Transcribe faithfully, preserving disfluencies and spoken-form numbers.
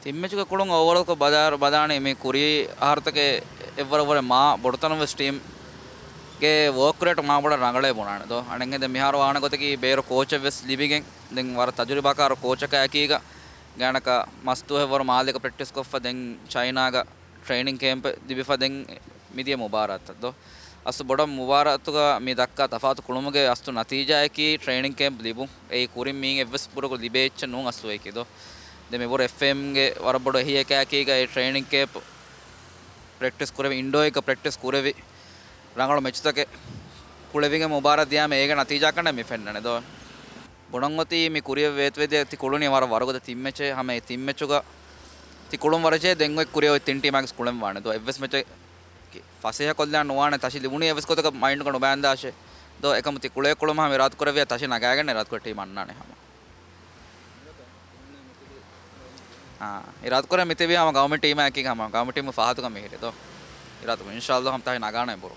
ތިން މެޗުގެ ކުޅުން އޯވަރޯލްކޮށް ބަލާ- ބަލާނީ މި ކުރީ އަހަރުތަކެއް އެއްވަރަށްވުރެ މާ ބޮޑުތަނަށް ވެސް ޓީމްގެ ވޯކް ރޭޓް މާ ބޮޑަށް ރަނގަޅޭ ބުނާނެ ދޯ. އަނެއްހެން ދެން މިހާރު ވާނެ ގޮތަކީ ބޭރު ކޯޗެއް ވެސް ލިބިގެން ދެން ވަރަށް ތަޖުރިބާކާރު ކޯޗަކާ އެކީގަ ގާނަކަށް މަސްދުވަހެއްވަރު މާލޭގަ ޕްރެކްޓިސް ކޮށްފަ ދެން ޗައިނާގަ ޓްރެއިނިން ކޭމްޕެއް ލިބިފަ ދެން މިދިޔަ މުބާރާތަށް ދޯ. އަސްލު ބޮޑަށް މުބާރާތުގަ މި ދައްކާ ތަފާތު ކުޅުމުގެ އަސްލު ނަތީޖާއަކީ ޓްރެއިނިން ކޭމްޕް ލިބުން. އެއީ ކުރިން މީން އެއްވެސް ބުރަކު ލިބޭ އެއްޗެއް ނޫން އަސްލު އެކި ދޯ. ދެ މިބުރު އެފްއޭއެމްގެ ވަރަށް ބޮޑު އެހީއެކާއެކީގަ އެ ޓްރެއިނިން ކޭމްޕް ޕްރެކްޓިސް ކުރެވި، އިންޑޯއެއްގަ ޕްރެކްޓިސް ކުރެވި، ރަނގަޅު މެޗުތަކެއް ކުޅެވިގެން މުބާރާތް ދިޔާމަ އޭގެ ނަތީޖާކަންނެ މި ފެންނަނެ ދޯ. ބުނަން އޮތީ މި ކުރިއަށް ވޭތުވެދިޔަ ތި ކުޅުނީ ވަރަށް ވަރުގަދަ ތިން މެޗެއް. ހަމަ އެ ތިން މެޗުގަ ތި ކުޅުން ވަރަށް ޖެހޭ ދެން އޮތް ކުރިއަށް އޮތް ތިން ޓީމާގެ ކުޅެން ވާނެ ދޯ. އެއްވެސް މެޗެއް ފަސޭހަ ކޮށްލާން ނުވާނެ. ތަށި ލިބުނީ އެއްވެސް ގޮތަކަށް މައިންޑުގަ ނުބައިންދާށޭ ދޯ. އެކަމު ތި ކުޅޭ ކުޅުމަށް ހަމަ އިރާދަ ކުރެއްވިޔާ ތަށި ނަގާގެން އިރާދަ ކުރޭ ޓީމް އަންނާނެ ހަމަ. އާ، އިރާދަ ކުރޭ މިތިބީ ހަމަ ގައުމީ ޓީމާ އެކީ ހަމަ ގައުމީ ޓީމު ފަހަތުގަ މިހިރި ދޯ. އިރާދަ ކުރޭ އިންޝާﷲ ހަމަ ތަށި ނަގާނެ ބުރު.